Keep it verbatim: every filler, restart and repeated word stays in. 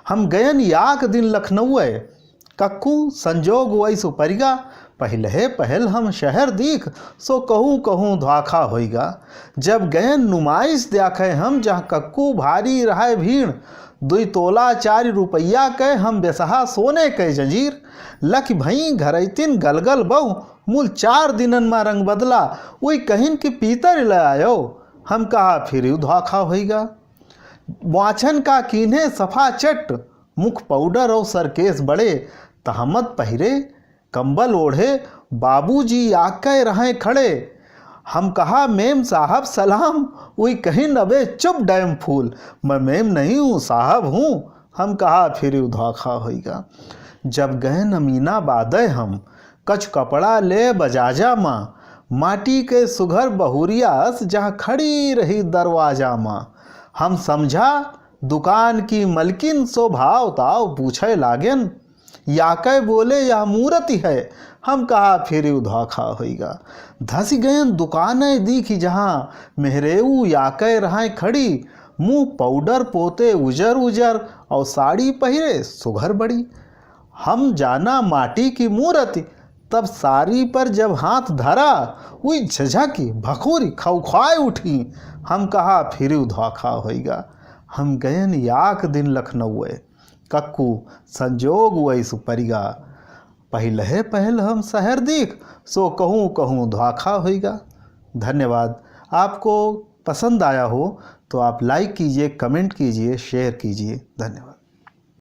हम गयन याक दिन लखनऊ, कक्कू संजोग वैसु परिगा। पहिलहे पहल हम शहर दीख, सो कहूँ कहूँ धोखा होइगा। जब गयन नुमाइश द्याखे हम, जहाँ कक्कू भारी रहे भीड़, दुई तोला चारि रुपया के हम बेसहा सोने के जंजीर। लख भई घरैतिन गलगल बहू, मूल चार दिनन मा रंग बदला, उई कहिन कि पीतर ले आयो। हम कहा फिर यू धोखा होइगा। वाछन का कीन्हे सफा चट, मुख पाउडर और सरकेस बड़े, तहमत पहिरे, कंबल ओढ़े, बाबूजी आके रहे खड़े। हम कहा मेम साहब सलाम, उई कहिन अबे चुप डैम फूल, मैं मेम नहीं हूँ साहब हूँ। हम कहा फिर यू धोखा होइगा। जब गए अमीनाबादे हम, कछ कपड़ा ले बजाजा मा, माटी के सुघर बहुरिया अस जहाँ खड़ी रही दरवाजा मा। हम समझा दुकान की मलकिन सो भाव ताव पूछे लागेन। याके बोले यह मूरति है, हम कहा फिर यू धोखा होइगा। धसि गयन दुकाने दीखि जहाँ मेहरेऊ याके रहे खड़ी, मुँह पाउडर पोते उजर उजर और साड़ी पहिरे सुघर बड़ी। हम जाना माटी की मूरति, तब सारी पर जब हाथ धरा, उई झझकी भखोरी खौखाए उठी। हम कहा फिर यू धोखा होइगा। हम गयन याक दिन लखनऊ, कक्कू संजोग वैसु परिगा। पहिलहे पहल हम शहर दीख, सो कहूँ कहूँ धोखा होइगा। धन्यवाद। आपको पसंद आया हो तो आप like कीजिए, comment कीजिए, share कीजिए। धन्यवाद।